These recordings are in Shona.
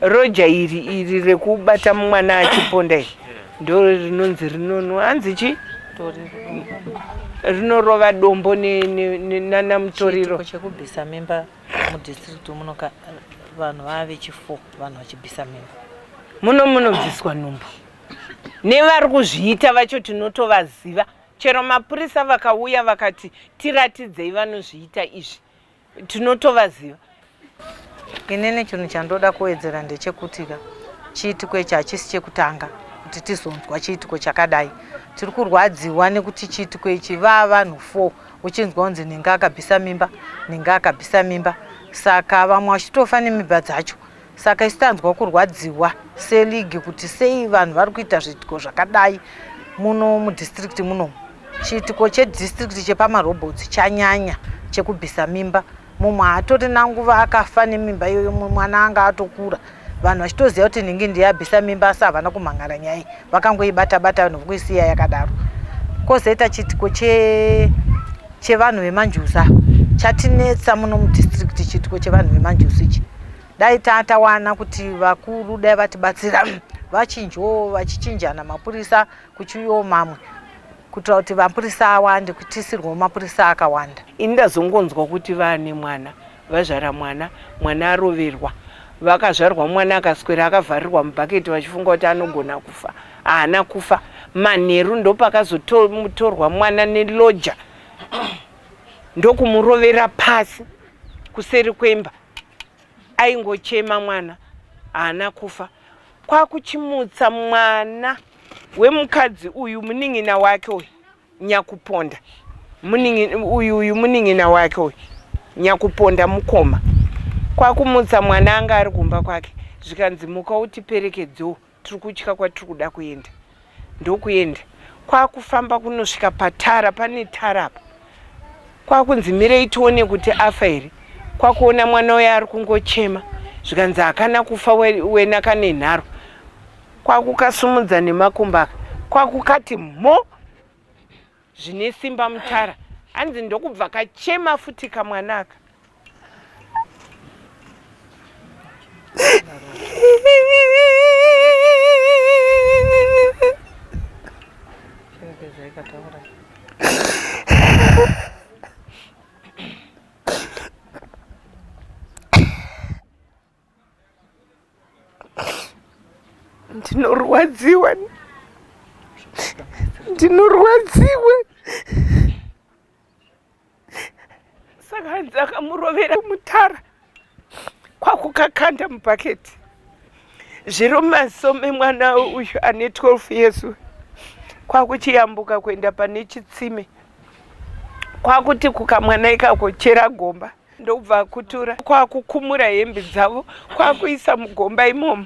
Roja iri iri rekubata mwana achiponda iri ndo rinonzi rinonwa hanzi chi rinorova dombo nana mutoriro. Chekubvisa mimba mudistrict muno vanhu vave chi4 vanhu vachibvisa mimba. Muno munobviswa nhumbu nevari kuzviita vacho tinotovaziva. Chero mapurisa vakauya vakati tiratidzei vanozviita izvi tinotovaziva. Inini chinhu chandoda kuwedzera ndechekuti ka chiitiko ichi hachisi chekutanga kuti tizonzwa chiitiko chakadai. Tiri kurwadziwa nekuti chiitiko ichi vaa vanhu 4 uchinzwa kunzi nhingi akabvisa mimba, nhingi akabvisa mimba. Saka vamwe vachitofa nemimba dzacho. Saka isu tanzwa kurwadziwa seligi kuti sei vanhu vari kuita zviitiko zvakadai muno mudistrict munomu. Chiitiko chedistrict chepamarobotsi chanyanya chekubvisa mimba. Mumwe haatorina nguva akafa nemimba iyoyo, mumwe mwana anga atokura. Vanhu vachitoziva kuti nhingi ndiye abvisa mimba asi havana kumhan'ara nyaya iyi. Vakangoibata bata vanhu vokuisiya yakadaro. Kozoita chiitiko chevanhu vemanjuzu chatinetsa muno mudistrict, chiitiko chevanhu vemanjuzu ichi. Dai tatawana kuti vakuru dai vatibatsira vachinjoo vachichinjana mapurisa kuchiuyawo mamwe kuitira kuti mapurisa awande kutisirwewo mapurisa akawanda. Ini ndazongonzwa kuti vaane mwana, vazvara mwana, mwana aroverwa. Vakazvarwa mwana akaswera akavharirwa mubhaketi vachifunga kuti anogona kufa. Haana kufa. Manheru ndopakazotorwa mwana neloja ndokumurovera pasi kuseri kwemba. Aingochema mwana haana kufa. Kwakuchimutsa mwana wemukadzi uyu munin'ina wake uyu nyakuponda uyu uyu munin'ina wake uyu nyakuponda mukoma. Kwakumutsa mwana anga ari kumba kwake zvikanzi muka utiperekedzewo tiri kutya kwatiri kuda kuenda. Ndokuenda kwakufamba kunosvika patara, pane tara apa kwakunzi mirei tione kuti afa here. Kwakuona mwana uya ari kungochema zvikanzi hakana kufa wena kane nharo. Kwakukasumudza nemakumbo aka kwakukati mho zvine simba mutara, hanzi ndokubva kachema futi kamwana aka. Ndinorwadziwa, ndinorwadziwa. Saka hanzi akamurovera mutara kwakukakanda mubhaketi zviri mumaziso memwana uyu ane 12 years kwakuchiyambuka kuenda pane chitsime kwakuti kukamwana ikako chera gomba ndokubva akutura kwakukumura hembe dzavo kwakuisa mugomba imomo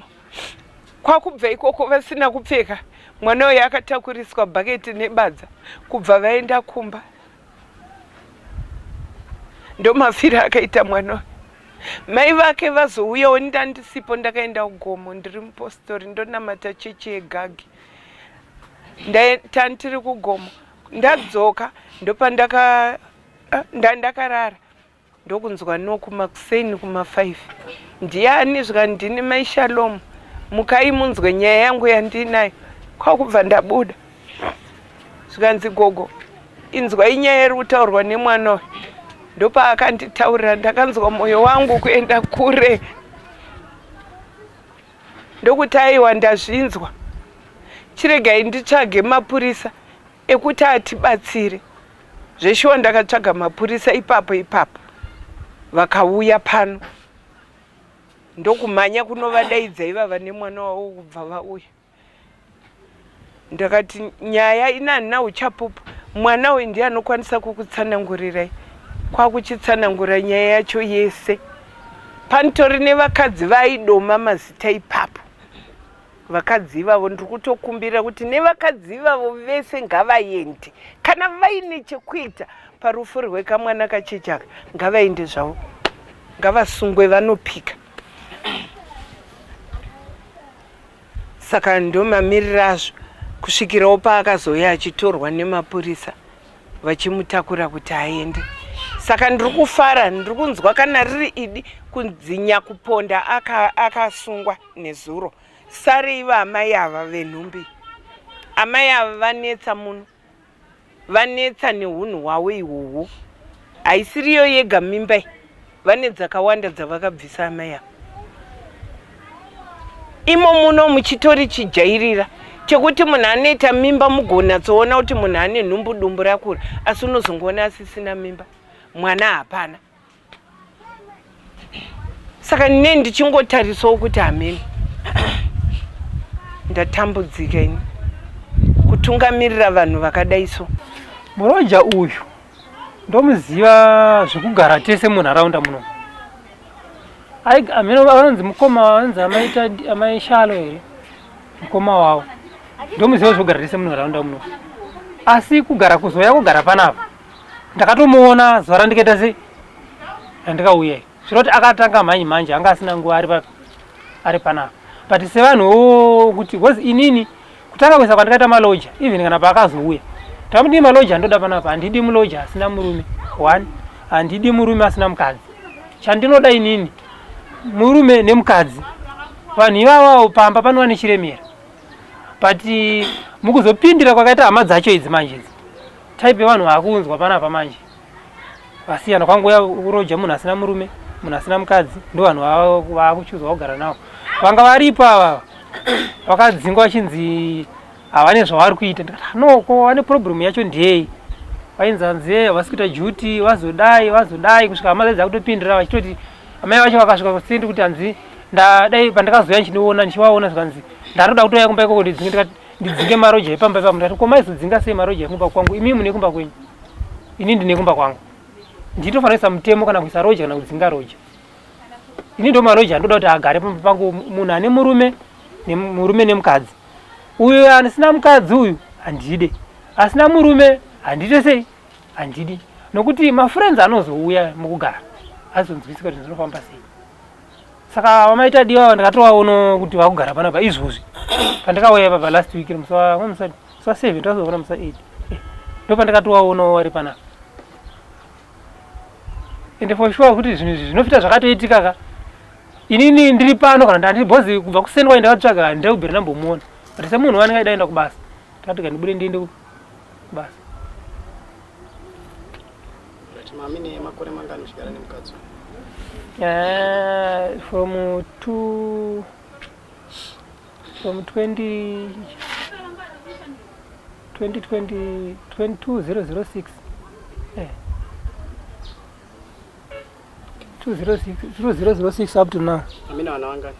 kwakubva ikoko vasina kupfeka mwana uyu akatakuriswa bhaketi nebadza kubva vaenda kumba ndomafiro akaita mwana uyu mai vake vazouyawo ndandisipo ndakaenda kugomo ndiri mupostori ndonamata chechi yegagi tandiri kugomo ndadzoka ndopandaka ndandakarara ndokunzwa no kumakuseni kuma 5 ndiani zvikanzi ndini mai Shalom mukai munzwe nyaya yangu yandinayo kwakubva ndabuda zvikanzi gogo inzwai nyaya iri kutaurwa nemwana uyu ndopaakanditaurira ndakanzwa mwoyo wangu kuenda kure ndokuti aiwa ndazvinzwa chiregai nditsvage mapurisa ekuti atibatsire Zveshuwa ndakatsvaga mapurisa ipapo ipapo vakauya pano ndokumhanya kunovadaidza ivava nemwana wavo kubva vauya. Ndakati nyaya ina handina uchapupu mwana uyu ndiye anokwanisa kukutsanangurirai kwakuchitsanangura nyaya yacho yese. Panitori nevakadzi vaidoma mazita ipapo. Vakadzi ivavo ndiri kutokumbira kuti nevakadzi ivavo vese ngavaende kana vaine chekuita parufu rwekamwana kacheche aka ngavaende zvavo ngavasungwe vanopika. Saka ndomamiriro azvo kusvikirawo paakazouya achitorwa nemapurisa vachimutakura kuti aende. Saka ndiri kufara, ndiri kunzwa kana riri idi kunzi nyakuponda akasungwa aka nezuro. Sarei vaamai ava venhumbi. Amai ava vanetsa muno. Vanetsa nehunhu hwavo ihwohwo. Haisiriyo yega mimba iyi. Vane dzakawanda dzavakabvisa amai ava. Imo muno muchitori chijairira chekuti munhu anoita mimba mugonatsoona kuti munhu ane nhumbu dumbu rakura asi unozongoona asisina mimba mwana hapana. Saka ne ndichingotarisawo kuti hameno ndatambudzika ini kutungamirira vanhu vakadai so. Muroja uyu ndomuziva zvekugara tese munharaunda muno. Hameno vanonzi mukoma vanonzi amai Shalo here mukoma wavo ndomuziva zvekugara tese munharaunda muno, asi kugara kuzouya kugara panapa ndakatomuona zuva randikaita sei randikauya zviro kuti akatanga mhanyi manje anga asina nguva ari papi ari panapa but sevanhu kuti because inini kutanga kuisa kwandikaita maloja even kana paakazouya tamuti maloja ndoda panapa handidi muloja asina murume one handidi murume asina mukadzi chandinoda inini murume nemukadzi vanhu ivavawo pamba panova nechiremera but mukuzopindira kwakaita hama dzacho idzi manje idzi type yevanhu vakunzwa panapa manje vasiyana kwanguya uroja munhu asina murume munhu asina mukadzi ndo vanhu vakuchuzwa kugara navo vanga varipo ava vakadzingwa vachinzi havane zvavari kuita ndikati ah, no ko vane problem yacho ndeyei vainzi hanzi havasi kuita duty vazodai vazodai kusvika hama dzaidza kutopindira vachitoti amai vacho vakasvika kusendi kuti hanzi ndadai pandakazoya ndichinoona ndichivaona zvikanzi ndatoda kutouya kumba ikoko ndidzinge ndikati ndidzinge maroja epamba ipapo ndati ko maizodzinga sei maroja ekumba kwangu imi mune kumba kwenyu ini ndine kumba kwangu nditofanira kuisa mutemo kana kuisa roja kana kudzinga roja ini ndo maroja andoda kuti agare pamba pangu munhu ane murume nemurume nemukadzi uyu asina mukadzi uyu handide asina murume handite sei handidi nokuti mafriends anozouya mukugara azonzwisika kuti zvinofamba sei saka vamaita diwa ndakatovaona kuti vakugara panapa izvozvi pandakauya ipapa last week musi wa 7 tazoona musi wa 8 eh, ndo pandakatovaonawo vari panapa ende for sure kuti zvinhu izvi zvinofita zvakatoitika ka inini ndiri pano kana ndandiri bhozi kubva kuseni kwai ndakatsvaga handida kubvira ndambomuona but semunhu wanenge aida kuenda kubasa ndakati kandibude ndiende kubasa Mami makore mangani muchigara nemukadzi? From two from 20 2020 22006 eh 2006 up to now. Amina vana vangani?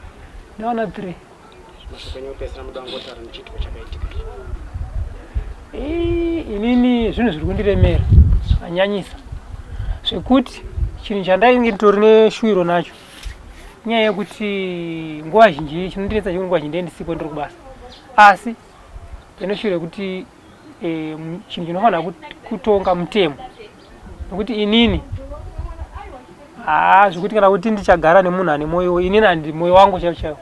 Ndavana 3. Mashoko enyu ekupedzisira muda kungotaura nechiitiko chakaitika ichi. Inini zvinhu zviri kundiremera zvakanyanyisa zvekuti chinhu chandainge nditori neshuwiro nacho inyaya yekuti nguva zhinji chinondinetsa chekuti nguva zhinji ndendisipo ndiri kubasa asi ndine shuwiro yekuti e, chinhu chinofanira kutonga mutemo nokuti inini haa zvekuti kana kuti ndichagara nemunhu ane mwoyo inini handi mwoyo wangu chaiwo chaiwo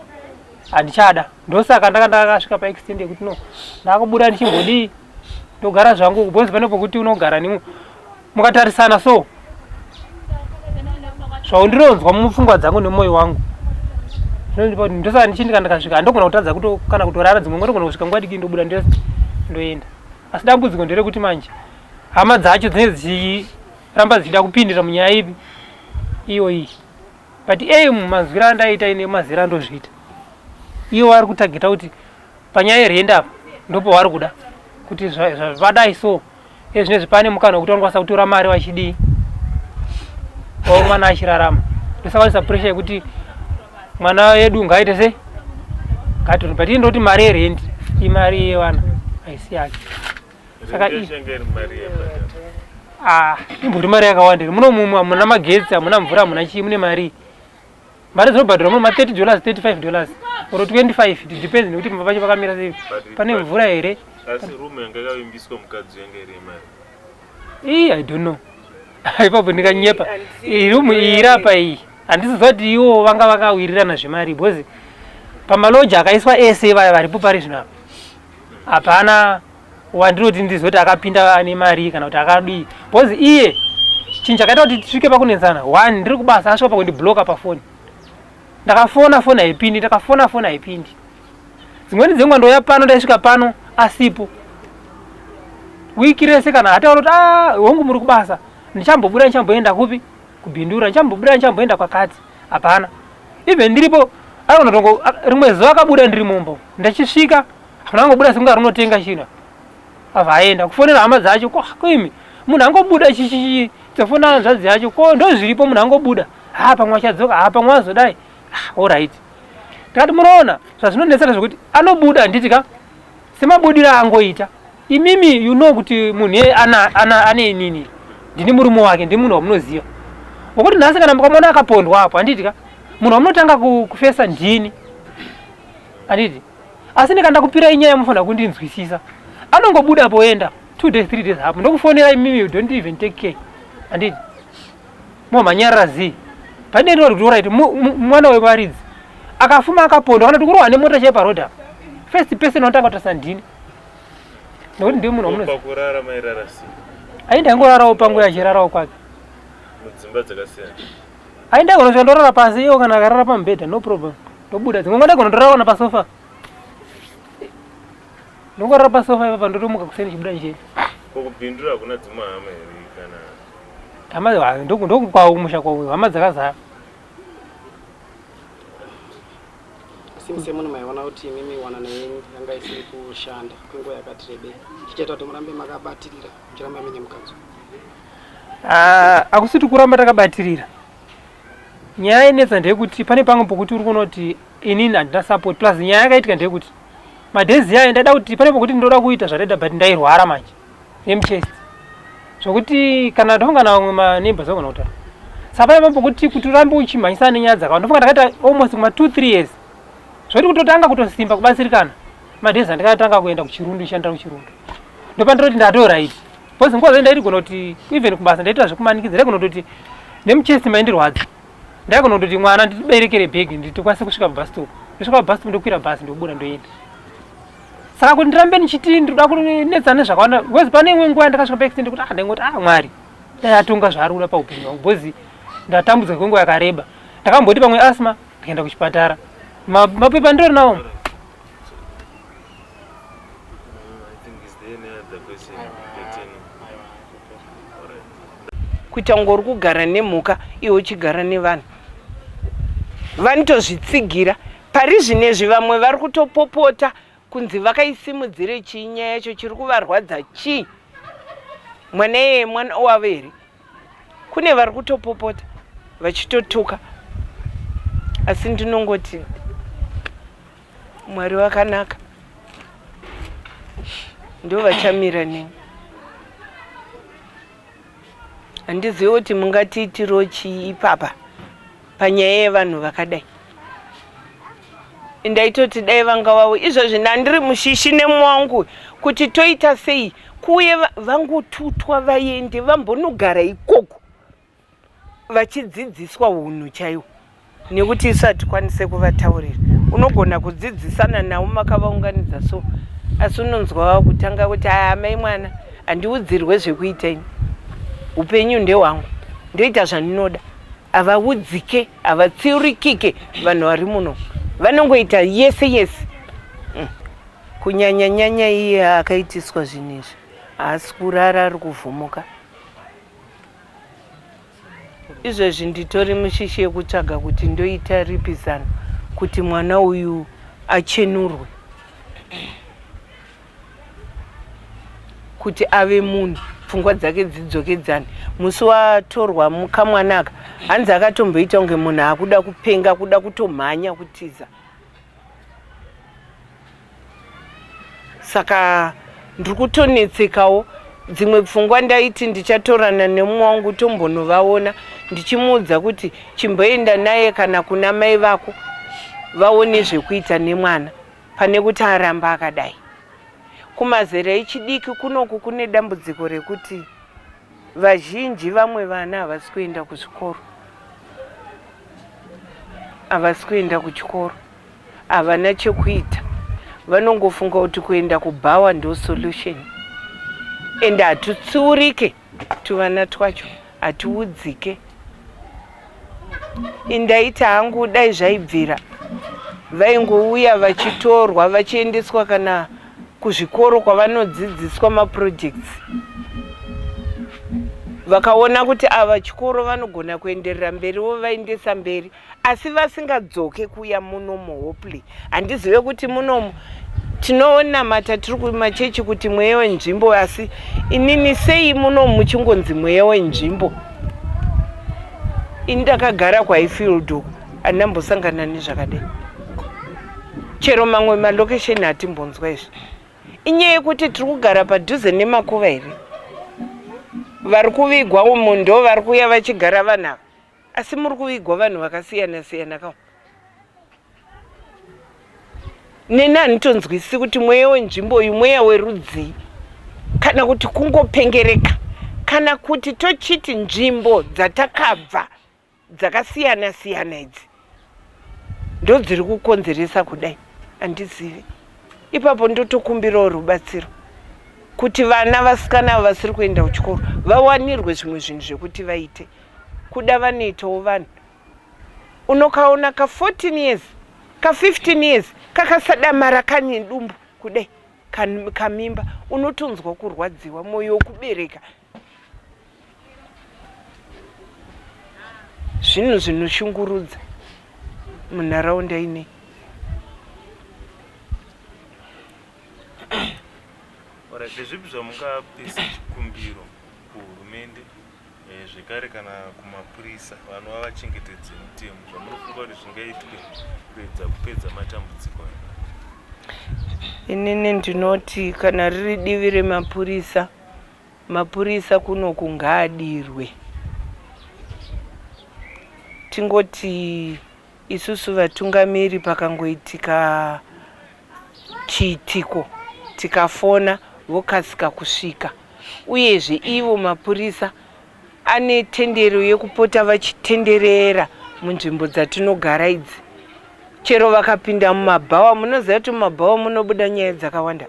handichada ndosaka ndaka ndakasvika paextend yekuti no ndakubuda ndichimbodii ndogara zvangu because pane pokuti unogara nemu mukatarisana so zvaundinonzwa mupfungwa dzangu nemwoyo wangu ndosaka ndichindika ndikasvika handogona kutadza kuto kana kutorara dzimwe nguva ndogona kusvika nguva diki ndobuda ndoenda asi dambudziko nderekuti manje hama dzacho dzinenge dzichiramba dzichida kupindira munyaya ipi iyo iyi but aim manzwiro andaita ine mazera andozviita ivo vari kutageta kuti panyaya yerend apa ndopo vari kuda kuti zvadai so ezvinezvi pane mukana wekuti vanokwanisa kutora mari vachidii wavo mwana achirarama ndosaka pressure yekuti mwana wedu ngaaite sei ngaatore but indoti mari yerend imari yevana haisi yake saka ah, imbori mari yakawanda muno mumwe hamuna magetsi hamuna mvura hamuna chii mune mari mari dzinobhadharwa muno ma 30 dollars 35 dollars or 25 it depends nekuti pamba pacho pakamira sei pane mvura here asi room yanga yakavimbiswa mukadzi yanga iri yemari ii i don't know ipapo ndinganyepa room iyi iri apa iyi handisi kuti ivo vanga vakawirirana zvemari because pamaloji akaiswa ese vaya varipo pari zvino apa hapana wandinoti ndizoti akapinda ane mari kana kuti akadii because iye Chinhu chakaita kuti tisvike pakunetsana, one, ndiri kubasa, asvika pakundibloka pafoni. Ndakafona foni haipindi, ndakafona foni haipindi. Dzimweni dzenguva ndouya pano, ndaisvika pano asipo wiki rese, kana hataura kuti ah, hongu muri kubasa, ndichambobuda ndichamboenda kupi, kubhindura, ndichambobuda ndichamboenda kwakati, hapana. Even ndiripo anotongo rimwe zuva akabuda ndiri mumbo, ndachisvika hapana angobuda sekunge arinotenga chinhu, abva aenda kufonera hama dzacho. Ko imi munhu angobuda chichichi, dzofona hanzvadzi yacho, ko ndozviripo, munhu angobuda, ha pamwe achadzoka, ha pamwe azodai. Ah, alright, tikati munoona zvazvinonetsera zvekuti anobuda, handiti ka, semabudiro aangoita imimi, you know kuti munhu iyeye ane inini ndini murume wake, ndi munhu wamunoziva wekuti nhasi kana mukamuona akapondwa apo, handiti ka, munhu wamunotanga kufesa ndini, handiti? Asi ndikanda kupirai nyaya munofanira kundinzwisisa. Anongobuda poenda 2 days, 3 days hapo, ndokufonera imimi, you don't even take care, handiti? Momhanyarara zii pane ndinoti kuti alright, mwana wevaridzi akafuma akapondwa kana kuti kurohwa nemota chaiyo paroad apa, first person wanotanga kutarisa ndini, nekuti ndiye munhu wamunoziva. Pakurara mairara sei? Aindi angorarawo pangu, achirarawo kwake. Mudzimba dzakasiyana? Aindi agonosvika ndorara pasi, iwo kana akarara pamubhedha, no problem, ndobuda. Dzimwe nguva ndagona ndorara kana pasofa, ndongorara pasofa ipapa, ndotomuka kuseni chibuda ndichienda. Ko kubhindura hakuna dzimwe hama here kana? Hama ndokukwawo kumusha kwavo, hama dzakazara. Asi semunhu maiona kuti imimi wanano yenyu yanga isiri kushanda kwenguva yakati rebei, chichaita kuti murambe makabatirira, muchiramba mine mukadzi? Ah, hakusiti kuramba takabatirira. Nyaya inetsa ndeyekuti pane pamwe pokuti uri kuona kuti inini handina support, plus nyaya yakaitika ndeyekuti madays yayo ndaida kuti pane pokuti ndoda kuita zvataida, but ndairwara manje nemuchest zvokuti kana ndofunga na vamwe maneighbors vagona kutaura. Saka pane pamwe pokuti kuti urambe uchimhanyisana nenyaya dzakawanda, ndofunga ndakaita almost kuma 2 3 years, zvokuti kutotanga kutosimba kubatsirikana madays andikatanga kuenda kuchirundu, ndichishandira kuchirundu, ndopandinoti ndato right, because nguva dzai ndaitigona kuti even kubasa ndaita zvekumanikidza, ndaigona kutoti nemuchest maindirwadza, ndaigona kutoti mwana ndiberekere bhegi nditokwanise kusvika pabus stop, ndosvika pabus stop, ndokwira bhasi, ndobuda, ndoenda. Saka kuti ndirambe ndichiti ndinoda kunetsa nezvakawanda, because pane imwe nguva yandakasvika paextent kuti ah, ndaingoti ah, Mwari dai atonga zvaari kuda paupenyu hwangu, because ndatambudzika kwenguva yakareba. Ndakamboti pamwe asthma, ndikaenda kuchipatara. Mapepa ndiri nawo. I think, is there any other question pertaining? Alright. Kuita kunge uri kugara nemhuka, iwe uchigara nevanhu vanotozvitsigira. Pari zvinezvi vamwe vari kutopopota kunzi vakaisimudzire chii nyaya yacho, chiri kuvarwadza chii, mwana iyeye mwana wavo here? Kune vari kutopopota vachitotuka, asi ndinongoti Mwari wakanaka, ndo vachamira neni. Handizivi kuti mungatiitiro chii ipapa panyaya yevanhu vakadai. Ndaitoti dai vanga vavo izvozvi ndandiri mushishi nemwangu kuti toita sei, kuuye vangotutwa vaende vambonogara ikoko vachidzidziswa unhu chaiwo, nekuti isu hatikwanise kuvataurira. Unogona kudzidzisana navo makavaunganidza so, asi unonzwa vakutanga kuti aya mai mwana handiudzirwe zvekuita, ini upenyu ndehwangu, ndoita zvandinoda. Havaudzike, havatsiurikike. Vanhu vari muno vanongoita yese yese. Kunyanya nyanya iye akaitiswa zvinhu izvi haasi kurara, ari kuvhumuka izvezvi. Nditori mushishi yekutsvaga kuti ndoita ripi zano kuti mwana uyu achenurwe, kuti ave munhu, pfungwa dzake dzidzokedzane. Musi watorwa mukamwana aka, hanzi akatomboita kunge munhu akuda kupenga, kuda kutomhanya kutiza. Saka ndiri kutonetsekawo. Dzimwe pfungwa ndaiti ndichatorana nemumwe wangu tombonovaona, ndichimuudza kuti chimboenda naye kana kuna mai vako vaone zvekuita nemwana, pane kuti aramba akadai. Kumazera echidiki kunoku kune dambudziko rekuti vazhinji, vamwe vana havasi kuenda kuzvikoro, havasi kuenda kuchikoro, havana chekuita, vanongofunga kuti kuenda kubhawa ndo solution, ende hatutsiurike tuvana twacho. Hatiudzike. Indaita hangu dai zvaibvira vaingouya vachitorwa vachiendeswa kana kuzvikoro kwavanodzidziswa maprojects vakaona kuti ava chikoro vanogona kuenderera mberi vovaendesa mberi asi vasingadzoke kuuya muno muhopley handizive kuti munomu tinonamata tiri kumachechi kuti mweya wenzvimbo asi inini sei muno muchingonzi mweya wenzvimbo ini ndakagara kwaifield uku andambosangana nezvakadai chero mamwe malokesheni hatimbonzwa izvi inyaya yekuti tiri kugara padhuze nemakuva here vari kuvigwa umu ndo vari kuuya vachigara vanhu ava asi muri kuvigwa vanhu vakasiyana siyana ka neni handitonzwisisi kuti mweya wenzvimbo uyu mweya werudzii kana kuti kungopengereka kana kuti tochiti nzvimbo dzatakabva dzakasiyana siyana idzi ndodziri kukonzeresa kudai handizivi ipapo ndotokumbirawo rubatsiro kuti vana vasikana ava vasiri kuenda kuchikoro vawanirwe zvimwe zvinhu zvekuti vaite kuda vanoitawo vanhu unokaona ka 14 years ka 15 years kakasadamara kane dumbu kudai kamimba unotonzwa kurwadziwa mwoyo wokubereka zvinhu zvinoshungurudza munharaunda inei Ndezvipi zvamungapisa chikumbiro kuhurumende eh, zvekare kana kumapurisa vanova vachengetedzi vemutemo zvamunofunga kuti zvingaitwe kuedza kupedza matambudziko aya? Inini ndinoti kana riri divi remapurisa Mapurisa kunoku ngaadirwe. Tingoti isusu vatungamiri pakangoitika chiitiko tikafona vokasika kusvika. Uyezve ivo mapurisa ane tendero yekupota vachitenderera munzvimbo dzatinogara idzi. Chero vakapinda mumabhawa, munoziva kuti mumabhawa munobuda nyaya dzakawanda,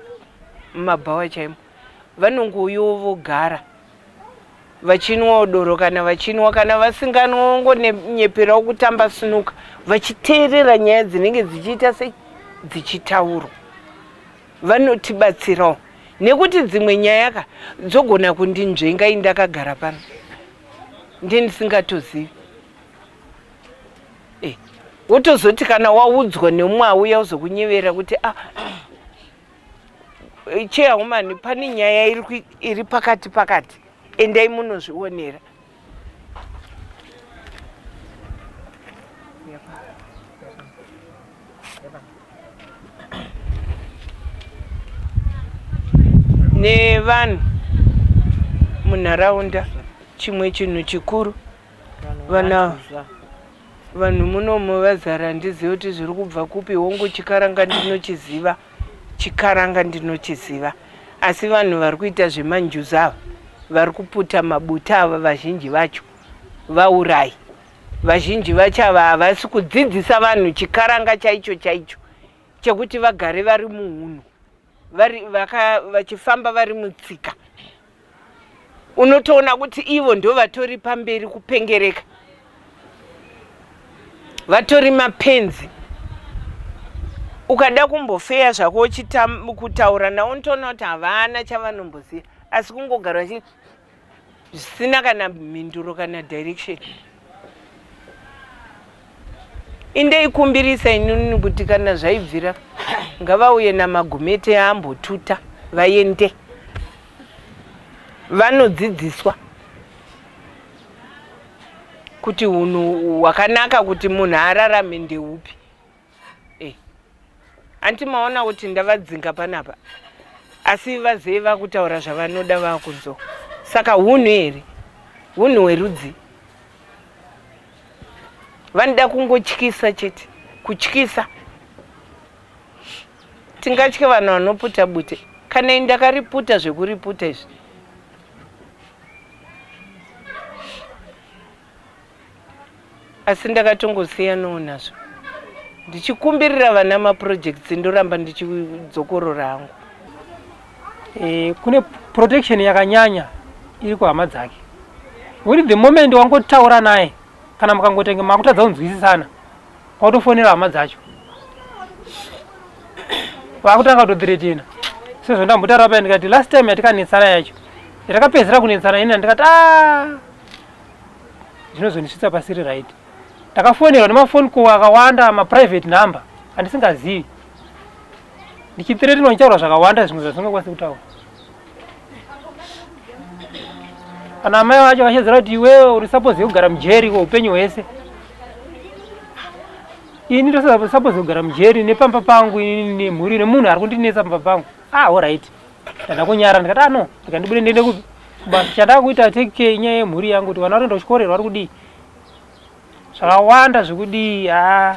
mumabhawa chaimo. Vanongouyawo vogara vachinwawo doro kana vachinwa kana vasinganwa vongonyeperawo kutamba sinuka vachiteerera nyaya dzinenge dzichiita sei dzichitaurwa vanotibatsirawo nekuti dzimwe nyaya ka dzogona kundinzvenga ini ndakagara pano ndiye ndisingatozivi eh, wotozoti kana waudzwa neumwe auya uzokunyevera kuti ah Chairwoman, pane nyaya iri pakati pakati, endai munozvionera. Nevanhu munharaunda, chimwe chinhu chikuru vana Vanhu munomu vazara handizive kuti zviri kubva kupi hongu chikaranga ndinochiziva chikaranga ndinochiziva asi vanhu vari kuita zvemanjuzu ava vari kuputa mabuta ava vazhinji vacho vaurayi vazhinji vacho ava havasi kudzidzisa vanhu chikaranga chaicho chaicho chekuti vagare vari muhunhu vari vaka vachifamba vari mutsika unotoona kuti ivo ndo vatori pamberi kupengereka vatori mapenzi ukada kumbofeya zvako kutaura nawo unotoona kuti havana chavanomboziva asi kungogara vachi zvisina kana mhinduro kana direction Indeikumbirisa inini kuti kana zvaibvira ngavauye namagumete ambotuta vaende vanodzidziswa kuti hunhu hwakanaka kuti munhu ararame ndeupi eh. Anti maona kuti ndavadzinga panapa asi vazee vakutaura zvavanoda vakunzo saka hunhu here hunhu hwerudzi vanoda kungotyisa chete kutyisa tingatye vanhu vanoputa bute kana ini ndakariputa zvekuriputa izvi asi ndakatongosiyanawo nazvo ndichikumbirira vana maprojects ndoramba ndichidzokorora hangu e, kune protection yakanyanya iri kuhama dzake Nokuti the moment wangotaura naye kana mukangotenge makutadza kunzwisisana wakutofonera hama dzacho vakutanga kutothreatena sezvo ndambotaura paya ndikati last time yatikanetsana yacho yatakapedzera kunetsana ina ndikati a ah, zvinozondisvitsa pasiri right. Ndakafonerwa nemafoni call akawanda maprivate number andisingazivi ndichithreatenwa ndichitaura zvakawanda zvimwe zvasingakwanisi kutaura. Kana amai vacho vachedzera kuti iwewe uri suppose kugara mujeri kwa upenyu hwese. Ini ndosupose kugara mujeri nepamba pangu ini nemhuri nemunhu ari kundinetsa pamba pangu. Ah, all right. Ndada kunyara ndikati ah no, ndikandibude ndiende kupi? Kubasa. Chandava kuita take care inyaya yemhuri yangu kuti vana vari kuenda kuchikoro here vari kudii? Zvakawanda zvekudii ah.